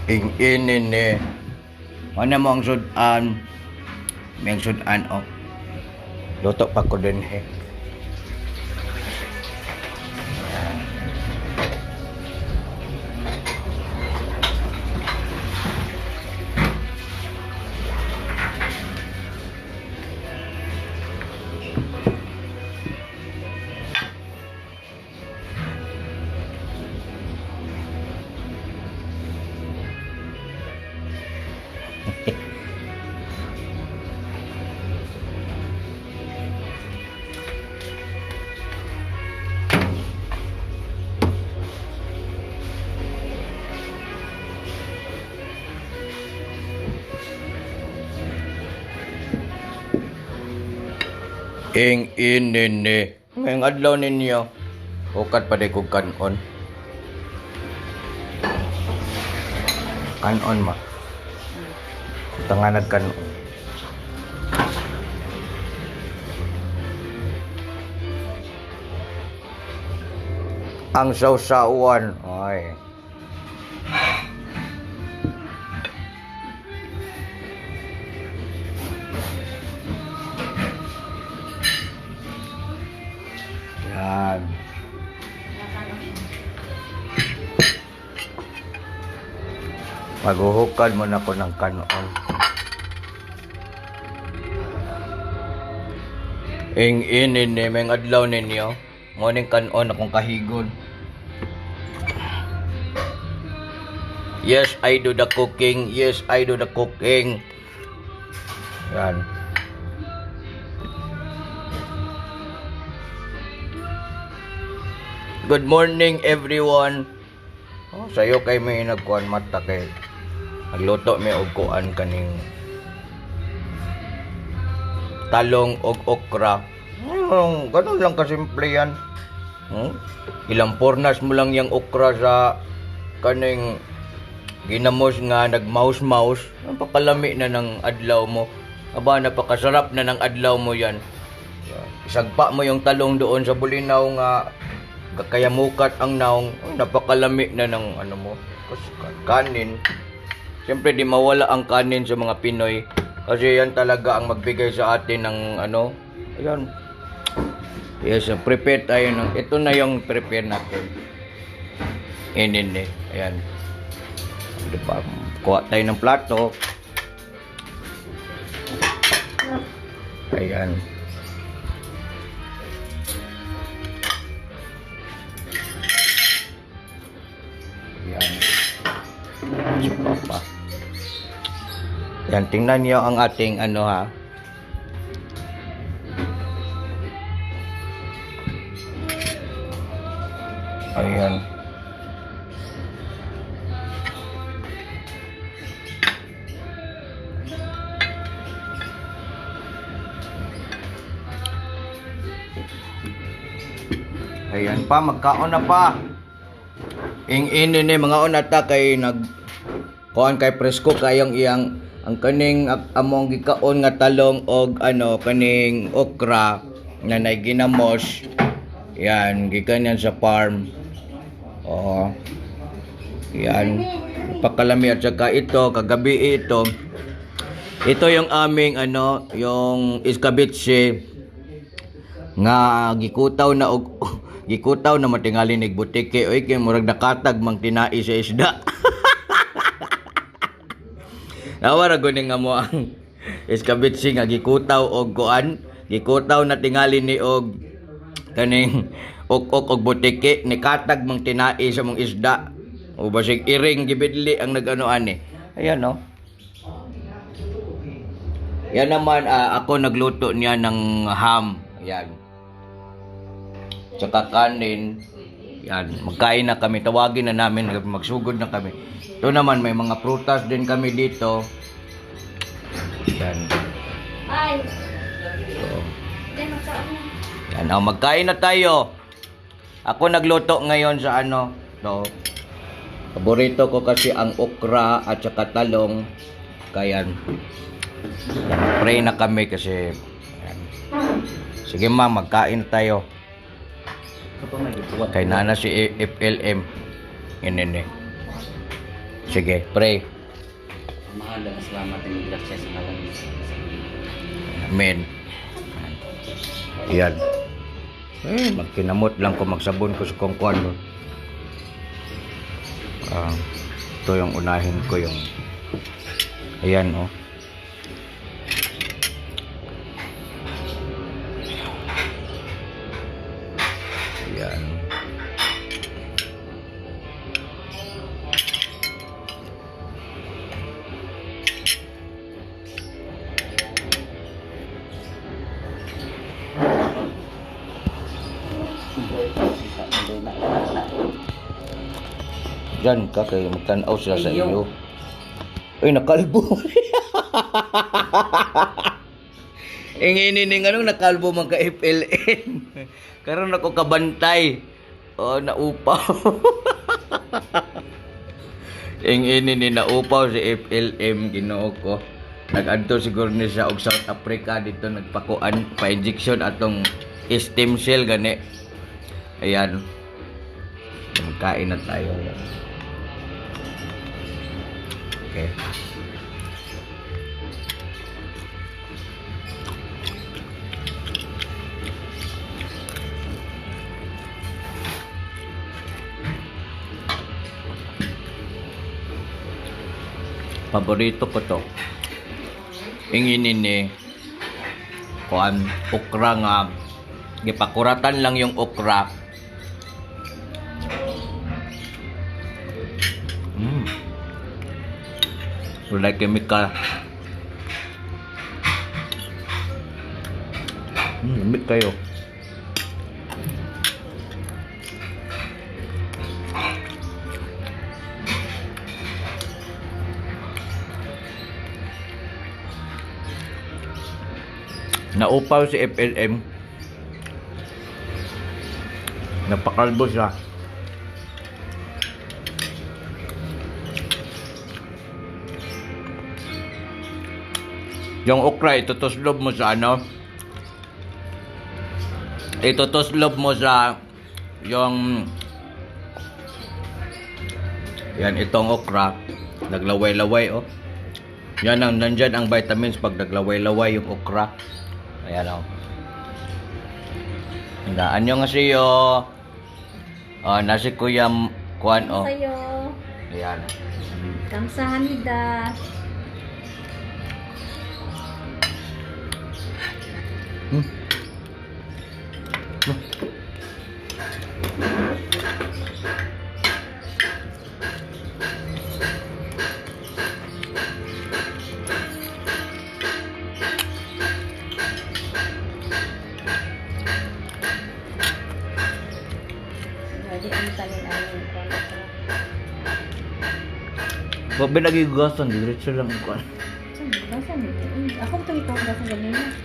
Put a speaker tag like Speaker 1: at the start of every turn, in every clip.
Speaker 1: Ing inini. Ano mo ang sudan? May ang sudan, oh. Luto pa ko din, eh. Ing inini. Ngayong adlaw ninyo. Ukat pa di kog kanon. Kanon ma. Tanga nagkanon. Ang sawsawan. Ay. Yan. Maghuhukad mo na ko ng kanon. Ing inin ni meng adlaw ninyo. Morning kanon akong kahigon. Yes, I do the cooking. Yes, I do the cooking. Yan. Good morning, everyone. Oh, sayo kay may nagkuan mata kay nagluto may og kuan kaning talong og okra. Ganun lang kasimple yan. Ilang pornas mo lang yung okra sa kaning ginamos nga nagmouse-mouse. Napakalami na ng adlaw mo. Aba, napakasarap na ng adlaw mo yan. Isagpa mo yung talong doon sa bulinaw nga kaya mukat ang naong. Ay, napakalami na ng ano mo. Kanin. Siyempre di mawala ang kanin sa mga Pinoy kasi yan talaga ang magbigay sa atin ng ano. Ayan. Yes, prepare tayo ng ito na yung prepare natin. Inin eh. Ayan. Di ba? Kuha tayo ng plato. Ayan. Ayan. Si Papa. Ayan, tingnan niyo ang ating ano ha. Ayan. Ayan pa, magkaon na pa. Ing ini ni mga una ta kay nag kuan kay presko kayong iyang ang kaning among gikaon nga talong og ano kaning okra nga nay ginamos. Yan, gikan yan sa farm. Oo. Yan. Pakalami at saka ito, kagabi ito. Ito yung aming ano, yung iskabitse nga gikutaw na og gikutaw na matingali nig butike oy kay murag nakatag mang tinai sa isda. Nawa ra guni nga mo ang iskabitse nga gikutaw og kuan, gikutaw na tingali ni og kaning ok-ok og butike ni katag mang tinai sa mong isda. O basig iring gibidli ang nag-ano ani. Ayan no. Yan naman ako nagluto niya ng ham. Ayan. Tsaka kanin. Yan, magkain na kami. Tawagin na namin, magsugod na kami. Ito naman, may mga prutas din kami dito. Yan.
Speaker 2: Ay,
Speaker 1: So,
Speaker 2: hindi magkaon na.
Speaker 1: yan. Oh, magkain na tayo. Ako nagluto ngayon sa ano. To. Paborito ko kasi ang okra at saka talong. Kaya, yan, pray na kami kasi. Yan. Sige ma, magkain tayo. Kay nana si FLM. Inene. Sige, pray.
Speaker 3: Mahal na salamat ng grasya sa ngalan ni Jesus.
Speaker 1: Amen. Yan. Eh, magkinamot lang ko, magsabon ko sa kongkuan. No? Ah, ito yung unahin ko yung ayan, oh. Ayan. Diyan ka kay magtan-aw sila sa iyo. Uy, nakalbo. Inginin ning anong nakalbo man ka FLN. Karon ako kabantay. Oh, naupaw. Inginin ni naupaw si FLM, Ginoo ko. Nag-adto siguro ni siya og South Africa dito nagpakuan pa injection atong stem cell gani. Ayan. Magkain na tayo. Ayan. Okay. Paborito ko to. Inginin ni kuan okra nga gipakuratan lang yung okra. Wala chemical. Lamig kayo. Naupaw si FLM. Napakalbo siya. Yung okra, itutuslob mo sa ano? Itutuslob mo sa yung yan, itong okra, naglaway-laway, oh. Yan ang, nandyan ang vitamins pag naglaway-laway yung okra. Ayan, oh. Handaan nyo nga siyo. Oh, nasi Kuya Kuan, oh.
Speaker 2: Sa'yo.
Speaker 1: Ayan.
Speaker 2: Kamsahamnida. Ready ang tanin ang kuwan.
Speaker 1: Wag ba nagigugasan? Diretso lang ang kuan.
Speaker 2: Saan ba? Saan dito? Ako ito ipanggasan ganyan.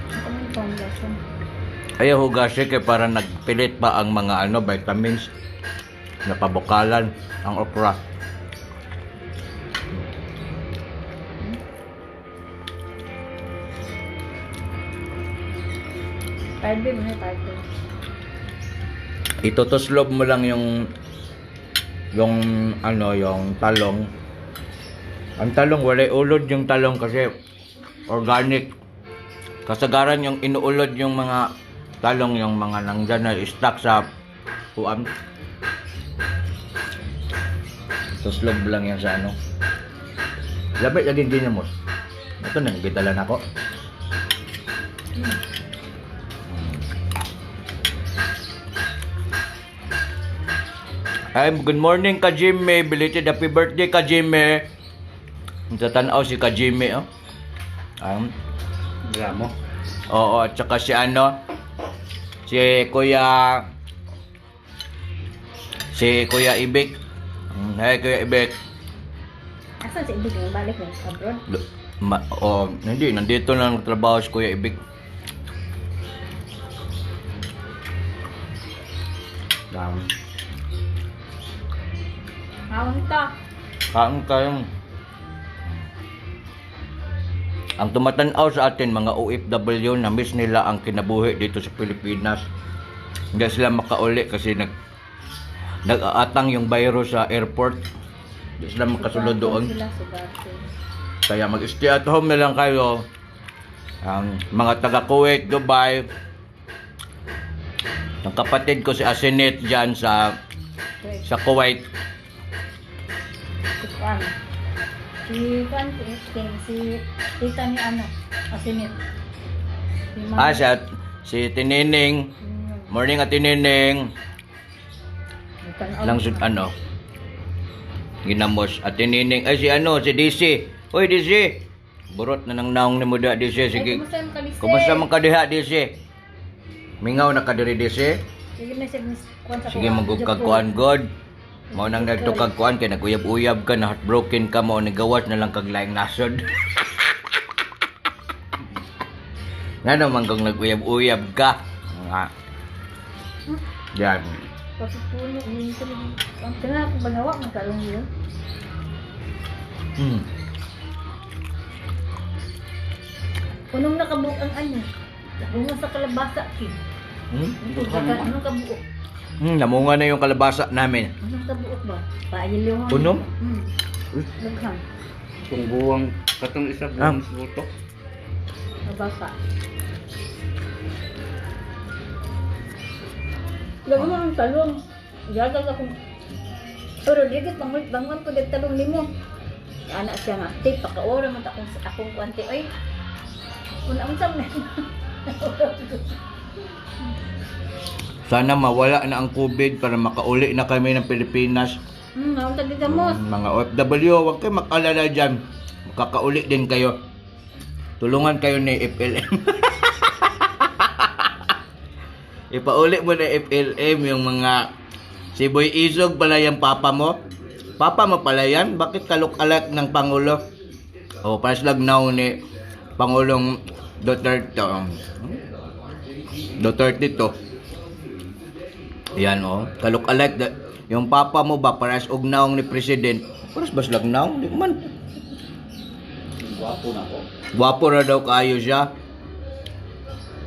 Speaker 2: Ako may ipanggasan.
Speaker 1: Ayaw hugasi kay para nagpilit pa ang mga ano vitamins napabukalan ang okra.
Speaker 2: Tired ba mo na tired ba?
Speaker 1: Itutuslob mo lang yung ano yung talong. Ang talong walay ulod yung talong kasi organic. Kasagaran yung inuulod yung mga talong yung mga nandyan na stock sa kuan. Tuslob lang yan sa ano. Labi lagi ginamos. Ito nang gitala nako. Ay, good morning ka Jimmy. Belated happy birthday ka Jimmy. Sa tanaw si ka Jimmy, oh.
Speaker 3: Dramo.
Speaker 1: Oo, at saka si ano, si Kuya, Ibik. Hey, Kuya Ibik.
Speaker 2: Asan si Ibig? Balik na abroad?
Speaker 1: Oh, hindi, nandito lang trabaho si Kuya Ibik.
Speaker 2: Kaon ta.
Speaker 1: Kain kayong ang tumatanaw sa atin mga OFW na miss nila ang kinabuhi dito sa Pilipinas. Hindi sila makauli kasi nag-aatang yung virus sa airport. Di sila makasulod doon.
Speaker 2: Sila, sugaton.
Speaker 1: Kaya mag-stay at home na lang kayo. Ang mga taga Kuwait, Dubai. Ang kapatid ko si Asenet dyan sa
Speaker 2: Wait,
Speaker 1: sa Kuwait.
Speaker 2: si Kwan. Si Kwan, si, si tita ni ano, Asinit. Si Mama.
Speaker 1: Ah, siya, si Tinining. Morning, Ate Nining.
Speaker 2: Tanaw.
Speaker 1: Lang sud ano. Ginamos Ate Nining. Ay si ano, si DC. Hoy DC. Burot na nang naong ni mo da DC.
Speaker 2: Ay,
Speaker 1: Sige.
Speaker 2: kumusta man ka, DC?
Speaker 1: Kumusta man ka diha DC? Mingaw na ka diri DC.
Speaker 2: Sige na siya, Miss Kwan sa
Speaker 1: Sige
Speaker 2: kuwan.
Speaker 1: magug kag kuan god. Mao nang nagto kag kuan kay naguyab-uyab ka na heartbroken ka mao ni gawas na lang kag laing nasod. Ngano man kung naguyab-uyab ka. Nga. Yan.
Speaker 2: Pagpupuno, minsan, ang tanga, kung banawa, magkalong yun. Unong nakabuok ang ano? Bunga sa kalabasa, ki. Anong kabuok?
Speaker 1: Namunga na yung kalabasa namin.
Speaker 2: Anong kabuok ba? Paayiliwan.
Speaker 1: Unom?
Speaker 2: Daghan.
Speaker 3: Kung buwang, katong isa buwang sa butok.
Speaker 2: Kalabasa. Lago mo ang talong. Yagal akong... Pero ligit, bangon, bangon ko dito talong limo. Anak siya nga, te, pakaora man akong, akong kuante. Ay, una ang sam na.
Speaker 1: Sana mawala na ang COVID para makauli na kami ng Pilipinas.
Speaker 2: Ang tagigamos.
Speaker 1: Mga OFW, huwag kayo mag-alala dyan. Makakauli din kayo. Tulungan kayo ni FLM. Ipauli mo na FLM yung mga si Boy Isog pala yung papa mo. Papa mo pala yan? Bakit kaluk-alak ng Pangulo? O, paslag now ni Pangulong Duterte. Duterte to. Yan oh, kaluk-alak yung papa mo ba paras og naong ni president? Paras ba silag naong? Di man.
Speaker 3: Gwapo na ko.
Speaker 1: Gwapo ra daw kaayo siya.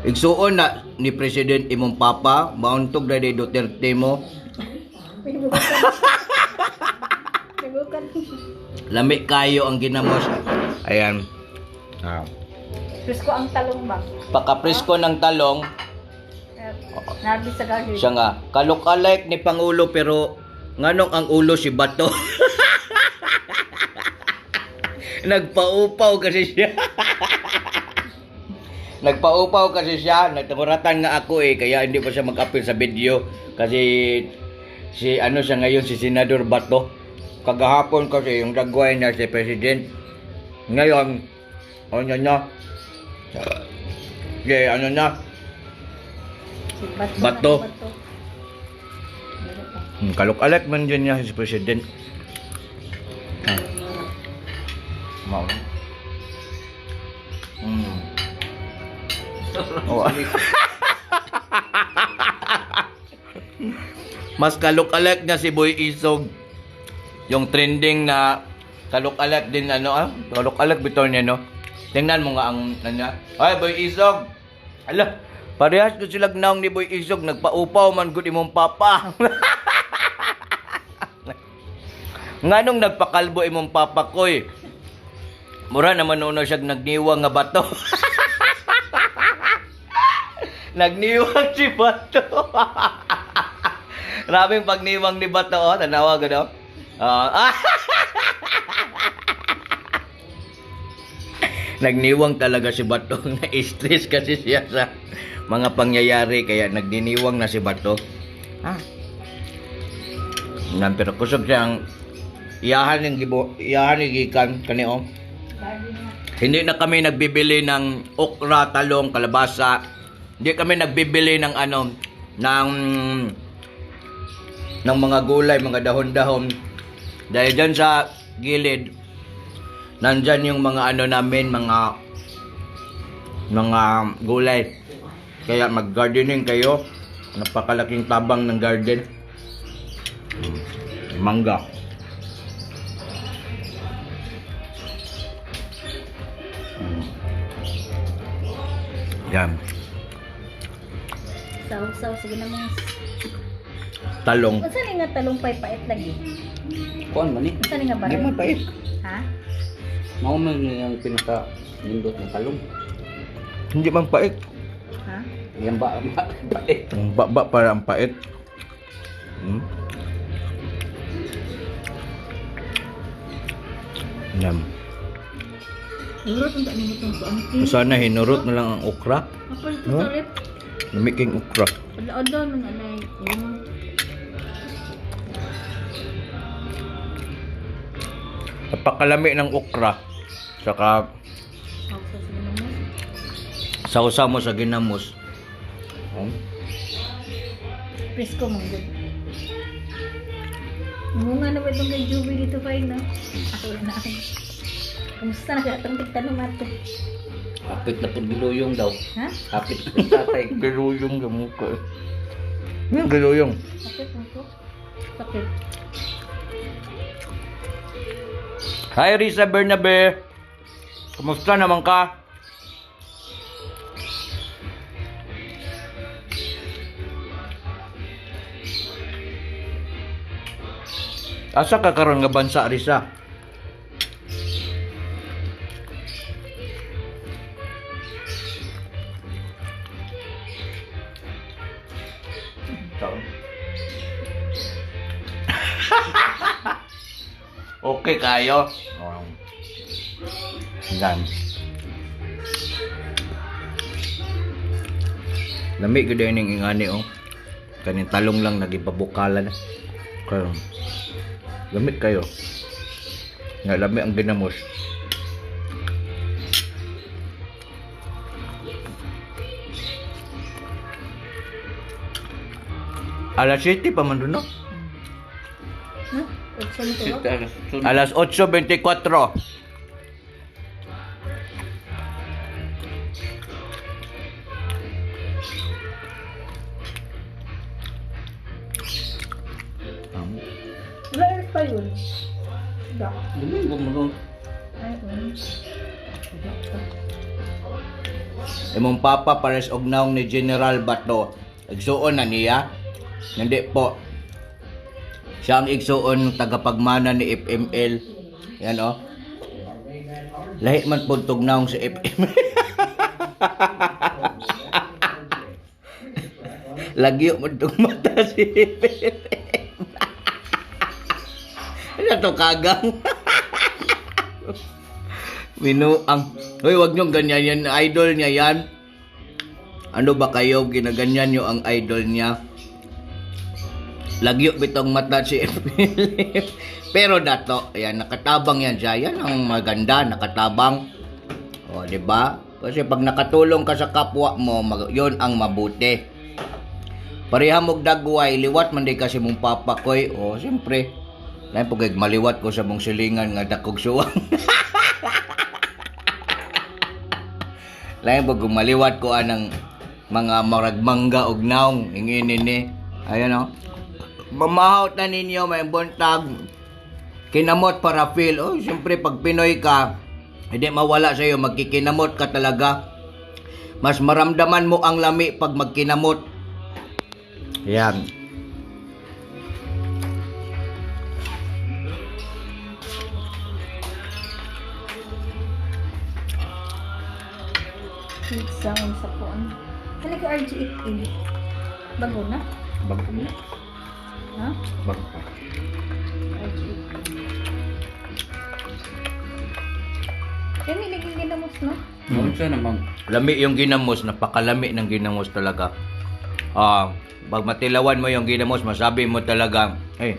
Speaker 1: Igsuon na ni president imong papa, mauntog na di Duterte mo.
Speaker 2: May bukan. May bukan.
Speaker 1: Lami kayo ang ginamos. Ayan. Ah.
Speaker 2: Presko ang talong ba?
Speaker 1: Pakapresko ng talong,
Speaker 2: Nabi sa garden.
Speaker 1: siya nga, kaluk-alike ni Pangulo pero nganong ang ulo si Bato? Nagpaupaw kasi siya. Nagpaupaw kasi siya, nagtanguratan nga ako eh, kaya hindi pa siya mag-appeal sa video kasi si ano siya ngayon si Senador Bato. Kagahapon kasi yung dagway niya si President. Ngayon, ano na? Yeah, ano na?
Speaker 2: Si Bato.
Speaker 1: Bato.
Speaker 2: Na, Bato. Meron pa.
Speaker 1: Kaluk-alak man dyan niya si President. Ah. Mao. Oh. Mas kaluk-alak niya si Boy Isog. Yung trending na kaluk-alak din ano ah, kaluk-alak bitaw niya no. Tingnan mo nga ang ano niya. Ay Boy Isog. Ala, parehas ko sila naong ni Boy Isog nagpaupaw man gud imong papa. Nganong nagpakalbo imong papa koy? Mura naman uno siya nagniwang nga bato. Nagniwang si Bato. Raming pagniwang ni Bato, oh. Tanawa gano. Ah. Nagniwang talaga si Bato. Na-stress kasi siya sa mga pangyayari kaya nagdiniwang na si Bato. Ah. Nan pero kusog siyang iyahan ng gibo, iyahan ni gikan kani oh.
Speaker 2: Garden na.
Speaker 1: Hindi na kami nagbibili ng okra, talong, kalabasa. Hindi kami nagbibili ng ano ng ng mga gulay, mga dahon-dahon. Dahil dyan sa gilid, nandyan yung mga ano namin, mga mga gulay. Kaya mag-gardening kayo. Napakalaking tabang ng garden. Mangga. Yan.
Speaker 2: Saw-saw. Sige na mga.
Speaker 1: Talong.
Speaker 2: Unsa ni nga talong pay pait lagi?
Speaker 3: Kuan man ni.
Speaker 2: Unsa ni nga
Speaker 1: Hindi
Speaker 2: baray?
Speaker 1: man pait.
Speaker 2: Ha?
Speaker 3: Mao man ni ang pinaka nindot na talong.
Speaker 1: Hindi man pait.
Speaker 2: Ha?
Speaker 3: Yan ba ba eh.
Speaker 1: Ang baba para ang pait. Yum.
Speaker 2: Nurot unta nimo tong kuan.
Speaker 1: Sana hinurot na lang ang okra.
Speaker 2: Apa ito
Speaker 1: No?
Speaker 2: sa rep?
Speaker 1: Lamiking okra.
Speaker 2: Adlaw man anay.
Speaker 1: Napakalami ng okra. Saka
Speaker 2: Ako sa ginamos.
Speaker 1: sausa mo sa ginamos.
Speaker 2: Presko man gud. Munga na ba itong kay Juby dito pa na? Ako na ako. Kumusta na ka itong tigtanong ato?
Speaker 3: Hapit na pud giluyong daw.
Speaker 2: Ha?
Speaker 3: Hapit na pud tatay.
Speaker 1: Giluyong gamuka. Yung giluyong.
Speaker 2: Sakit mo ko? Sakit.
Speaker 1: Hi Risa Bernabe. Kumusta naman ka? Asa ka karon nga bansa Risa? Taon. Okay kayo. Yan. Lami gyud ning ingani oh. Kaning talong lang nagibabukalan. Karon. Lami kayo. Nga lami ang ginamos. Alas 7 pa man dun, no?
Speaker 2: Ha? Otso nito ba?
Speaker 3: Sita alas sunod.
Speaker 1: Alas 8:24.
Speaker 2: Wala oras pa yun. Da.
Speaker 3: Domingo mo ron.
Speaker 2: Ay. Da pa.
Speaker 1: Imong papa pares og naong ni General Bato. Igsuon na niya. Hindi po. Siya ang igsuon tagapagmana ni FML. Yan oh. Lahi man po tugnaong sa FML. Lagyo mo tong mata si FML. Ano to kagang? Minuang. Hoy, wag niyong ganyan yan. Idol niya yan. Ano ba kayo? Ginaganyan niyo ang idol niya. Lagyo bitong mata si Philip. Pero dato, ayan, nakatabang yan siya. Yan ang maganda, nakatabang. O, di ba? Kasi pag nakatulong ka sa kapwa mo, yun ang mabuti. Pareha mog dagway, liwat man di kasi mong papa koy. O, siyempre. Lain po kay maliwat ko sa mong silingan nga dakog suwang. Lain pag maliwat ko anang mga maragmangga og naong inginin ni. Ayan o. Mamahot na ninyo, may buntag. Kinamot para feel. Oh, siyempre pag Pinoy ka, hindi mawala sa iyo, magkikinamot ka talaga. Mas maramdaman mo ang lami pag magkinamot. Yan.
Speaker 2: Sound sa kuan. Ano ko RG8A? Bago na?
Speaker 3: Bago na.
Speaker 2: Ha?
Speaker 3: Bago pa.
Speaker 2: RG8A. Kami naging ginamos, no?
Speaker 3: Unsa naman?
Speaker 1: Lami yung ginamos, napakalami ng ginamos talaga. Ah, pag matilawan mo yung ginamos, masabi mo talaga, eh,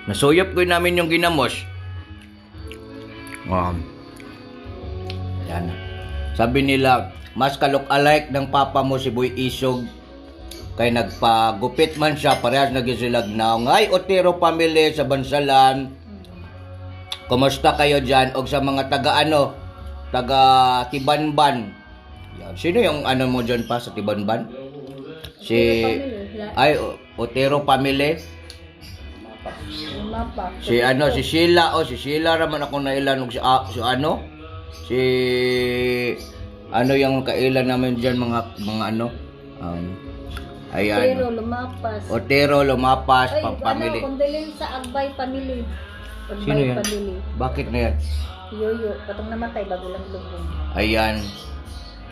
Speaker 1: nasuyop ko namin yung ginamos. Yan. Sabi nila, mas kalok-alike ng papa mo si Boy Isog. Kay nagpagupit man siya, parehas nagisilag na. Ay, Otero family sa Bansalan. Kumusta kayo dyan? O sa mga taga ano, taga Tibanban. Yan. Sino yung ano mo dyan pa sa Tibanban? Si ay Otero family.
Speaker 2: Yung mapa.
Speaker 1: Si ano si Sheila, oh si Sheila raman ako nailan og si, si ano si ano yung kailan namin diyan mga mga ano. Ayan.
Speaker 2: Pero lumapas.
Speaker 1: Otero Lumapas,
Speaker 2: Ay,
Speaker 1: pamily.
Speaker 2: ano, condolence sa Agbay family. Agbay
Speaker 1: Sino yan?
Speaker 2: family.
Speaker 1: Bakit na yan?
Speaker 2: Yoyo, katong namatay bago lang lubong.
Speaker 1: Ayan.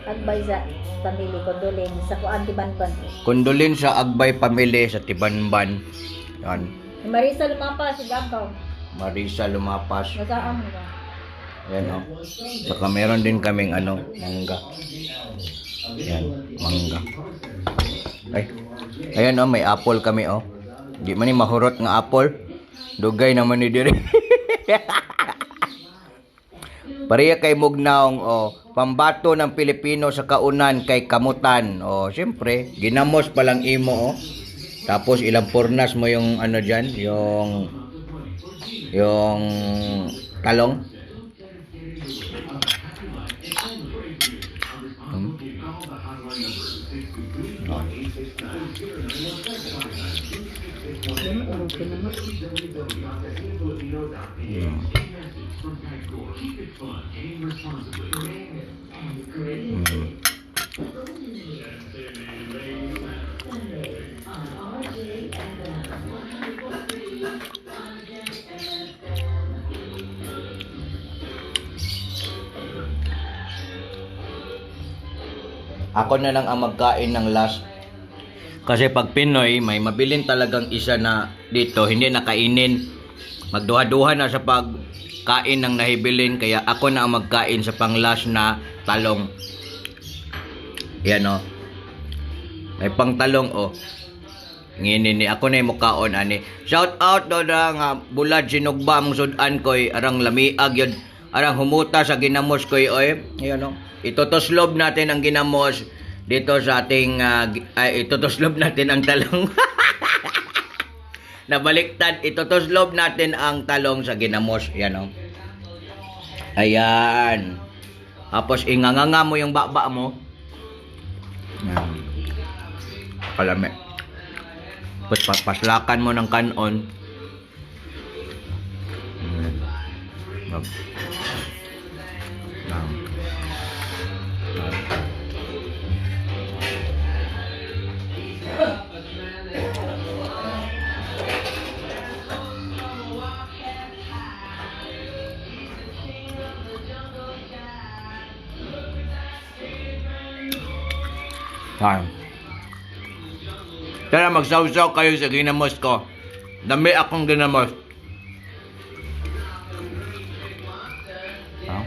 Speaker 2: Agbay sa family, condolence sa kuan Tibanban.
Speaker 1: Condolence sa Agbay family sa Tibanban. Yan.
Speaker 2: Marisa Lumapas, si Davao.
Speaker 1: Marisa Lumapas.
Speaker 2: Nasaan mo ba?
Speaker 1: Ayan oh. Saka meron din kaming ano, mangga. Ayan, mangga. Ay. Ayan oh, may apple kami oh. Di man ni mahurot nga apple. Dugay naman ni diri. Pareha kay Mugnaong oh, pambato ng Pilipino sa kaunan kay kamutan. Oh, siyempre, ginamos pa lang imo oh. Tapos ilang purnas mo yung ano diyan, yung talong. Oh. Ako na lang ang magkain ng last. Kasi pag Pinoy, may mabilin talagang isa na dito, hindi nakainin. Magduha-duha na sa pagkain ng nahibilin, kaya ako na ang magkain sa pang last na talong. Yan o. May pangtalong o. Ngini ni ako na yung mukaon ani. Shout out do na nga bulad sinugba mong sudan koy arang lamiag yun. Arang humuta sa ginamos koy oy. Ayan o. Itutuslob natin ang ginamos dito sa ating ay, itutuslob natin ang talong. Nabaliktad, itutuslob natin ang talong sa ginamos. Yan o. Ayan. Tapos inganganga mo yung baba mo. Yan. Kalame. Tapos paslakan mo ng kanon. Yan. Yan. Yan. Tara, magsawsaw kayo sa ginamos ko. Dami akong ginamos. Ah.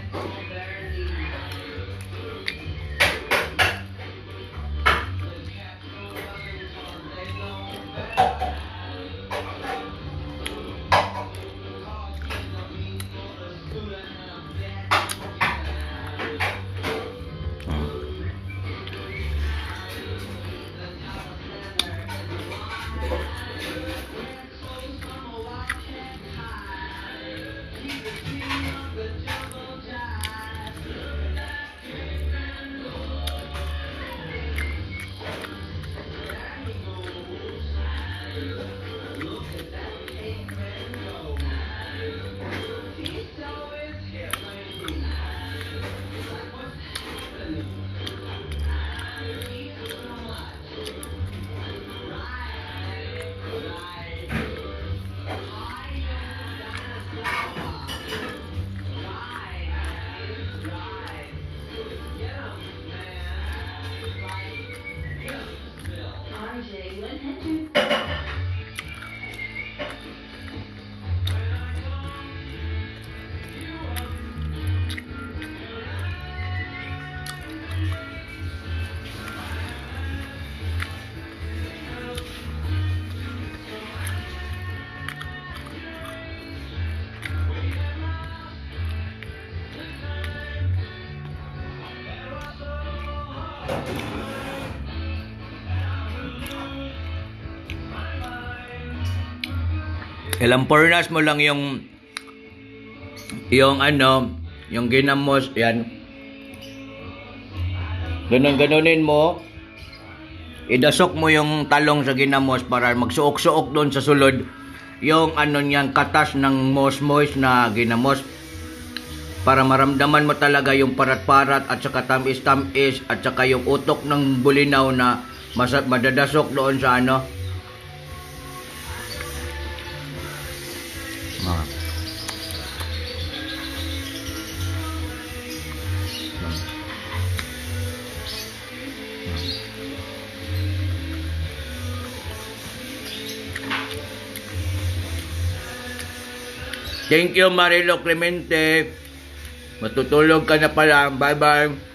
Speaker 1: Ilang pornas mo lang yung ano, yung ginamos, yan. Ganun-ganunin mo. Idasok mo yung talong sa ginamos para magsuok-suok doon sa sulod yung ano niyang katas ng mosmos na ginamos para maramdaman mo talaga yung parat-parat at saka tamis-tamis at saka yung utok ng bulinaw na Madadasok doon sa ano. Ah. Thank you, Marilo Clemente. Matutulog ka na pala. Bye-bye.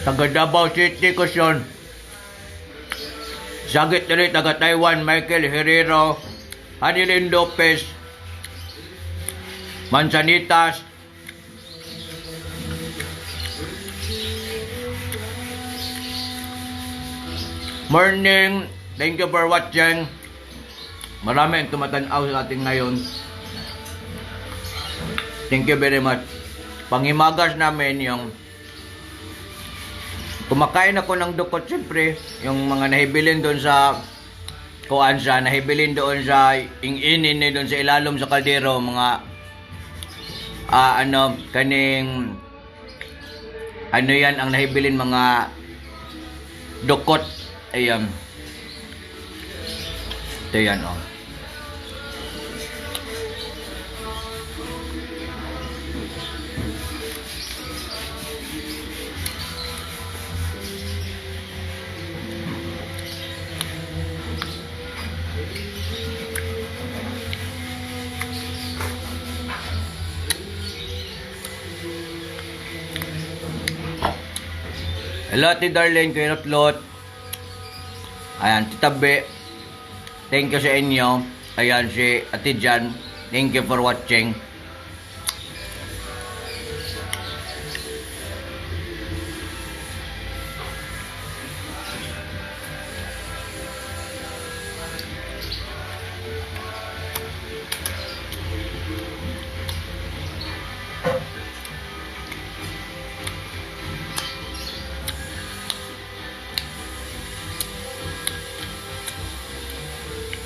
Speaker 1: Taga Davao City ko siyon. Sagit diri taga Taiwan, Michael Herrero, Hanilin Lopez, Manzanitas, Morning. Thank you for watching. Marami ang tumatanaw sa atin ngayon. Thank you very much. Panghimagas namin yung kumakain ako ng dukot, siyempre, yung mga nahibilin doon sa kuan sa nahibilin doon sa inginin ni doon sa ilalom sa kaldero, mga ano kaning ano yan ang nahibilin, mga dukot. Ayan, ito yan, oh. Hello, Ate Darlene, Kuya Lotlot. Ayan, Tita Be. Thank you sa inyo. Ayan, si Ate Jan. Thank you for watching.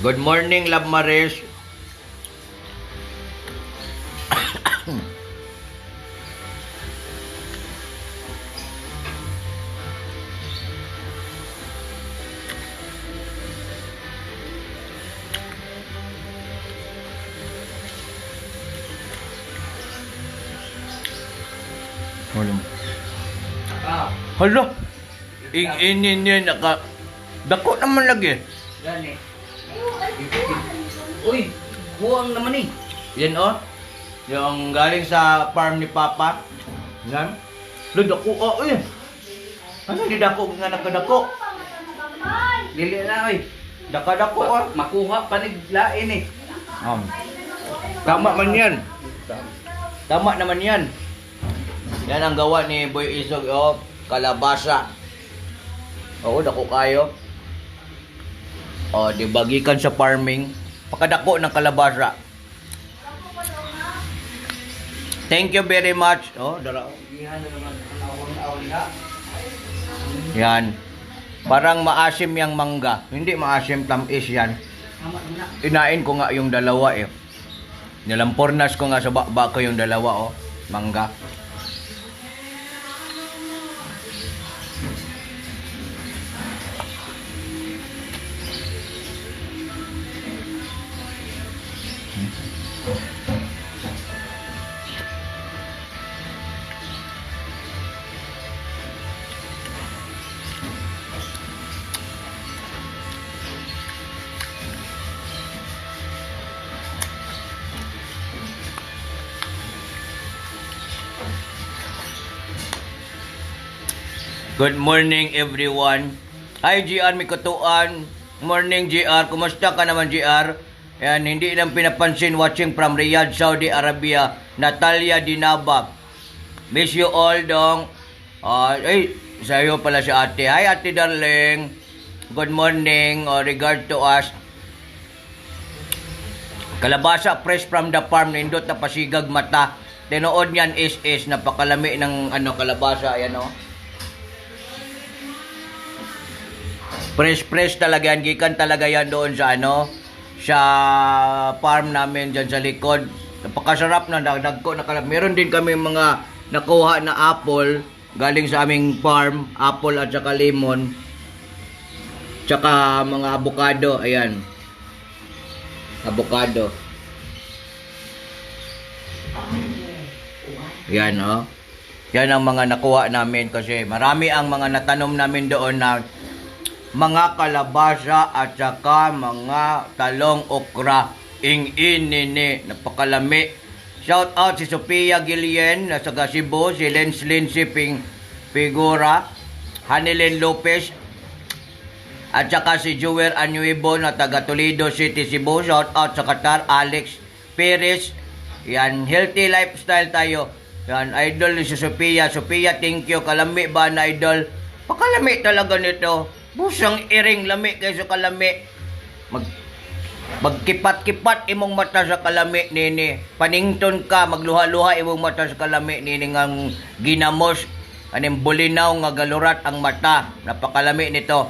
Speaker 1: Good morning, Love Maris. Ano?
Speaker 3: Ah,
Speaker 1: Hala! Ing-inin niya naka... Dako naman lagi.
Speaker 3: gani. Uy, buwang naman eh.
Speaker 1: Yan oh. Yung galing sa farm ni Papa. Yan. Lo, dako oh, eh. Ano di dako nga nagkadako?
Speaker 3: Dili na oy.
Speaker 1: Dakadako oh.
Speaker 3: Makuha pa ni lain eh.
Speaker 1: Tama man yan. Tama naman yan. Yan ang gawa ni Boy Isog, oh. Kalabasa. Oo, dako kayo. Oh, di bagikan sa farming. Pakadako ng kalabasa. Thank you very much. Oh, dara.
Speaker 3: Gihan na naman ang awang awang ha.
Speaker 1: Yan. Parang maasim yung mangga. Hindi maasim, tamis yan.
Speaker 3: Tama na.
Speaker 1: Inain ko nga yung dalawa eh. Nilampornas ko nga sa baba ko yung dalawa oh. Mangga. Good morning everyone. Hi GR Mikutuan. Morning GR. Kumusta ka naman GR? Yan, hindi lang pinapansin watching from Riyadh, Saudi Arabia. Natalia Dinaba. Miss you all, dong. Ah, ay, sa'yo pala si ate. Hi, ate darling. Good morning. Oh, regard to us. Kalabasa fresh from the farm, nindot na pasigag mata. Tinuod niyan is napakalami ng ano kalabasa, ayan oh. Fresh fresh talaga yan, gikan talaga yan doon sa ano sa farm namin diyan sa likod. Napakasarap na dagdag ko na kalab. Meron din kami mga nakuha na apple galing sa aming farm, apple at saka lemon. Tsaka mga avocado, ayan. Avocado. Yan, oh. Yan ang mga nakuha namin kasi marami ang mga natanom namin doon na mga kalabasa at saka mga talong okra. Ing-inini, napakalami. Shout out si Sophia Guillen nasa Cebu, si Lens Lindsay Ping Figura, Hanilyn Lopez, at saka si Jewer Anuibo na taga Toledo City, Cebu. Shout out sa Qatar, Alex Perez. Yan, healthy lifestyle tayo. Yan, idol ni si Sophia. Sophia, thank you. Kalami ba na idol? Pakalami talaga nito. Busang iring lami kaysa kalami. Mag Magkipat-kipat imong mata sa kalami nini. Panington ka, magluha-luha imong mata sa kalami nini ngang ginamos. Aning bulinaw nga galurat ang mata. Napakalami nito.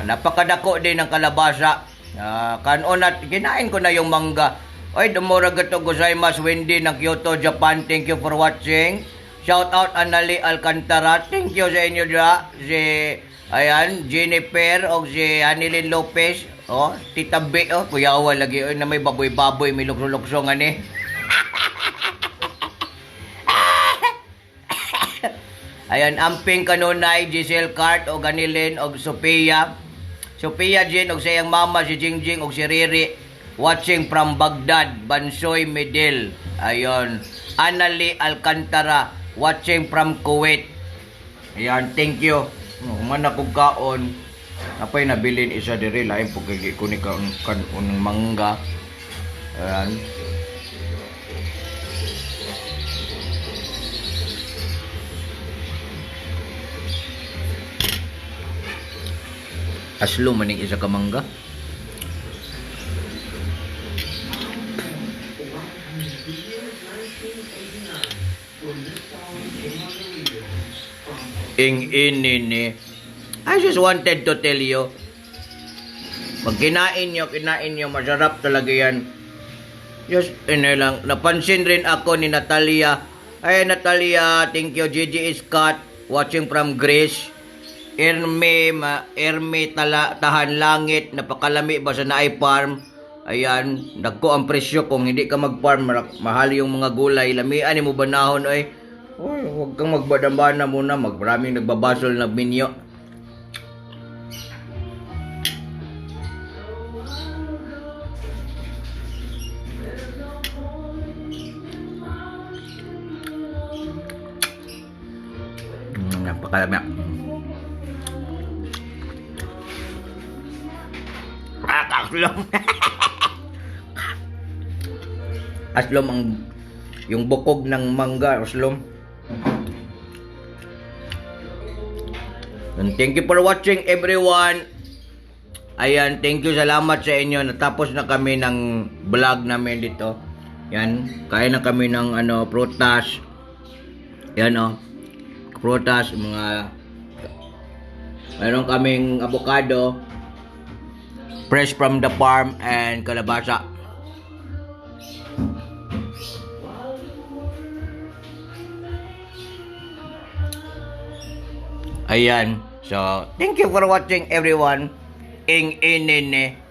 Speaker 1: Napakadako din ang kalabasa. Ah, kanon at kinain ko na yung mangga. Oy, dumura gato gozaimasu Wendy ng Kyoto, Japan. Thank you for watching. Shout out Anali Alcantara. Thank you sa inyo dra. Si ayan, Jennifer o si Hanilyn Lopez. Oh, Tita B, oh, kuyawa lagi oy na may baboy-baboy, may lukso-lukso nga ni. Ayan, amping kanunay, Giselle Cart, o Ganilin, o Sophia. Sophia Jean, o sa iyang mama, si Jingjing, o si Riri. Watching from Baghdad, Bansoy Medel. Ayon. Anali Alcantara, watching from Kuwait. Ayan, thank you. Human ako kaon. Napay nabilin isa diri lain po kay ko ni kaon kaon ng mangga. Ayan. Aslo maning isa ka mangga. Ing inini. I just wanted to tell you. Pag kinain nyo, masarap talaga yan. Just, ino lang, napansin rin ako ni Natalia. Ay, Natalia, thank you. Gigi Scott, watching from Greece. Erme, ma, Erme tala, Tahan Langit, napakalami ba sa naay farm. Ayan, dagko ang presyo kung hindi ka mag-farm, mahal yung mga gulay. Lamian mo banahon ay. Uy, huwag kang magbadambana muna. Maraming nagbabasol na minyo. Napakalami. Ah, kaslom. Aslom ang yung bukog ng mangga, aslom. And thank you for watching, everyone. Ayan, thank you, salamat sa inyo. Natapos na kami ng vlog namin dito. Yan, kain na kami ng ano, prutas. Yan oh. Prutas, mga meron kaming avocado fresh from the farm and kalabasa. Ayan. So, thank you for watching, everyone. Ing inine.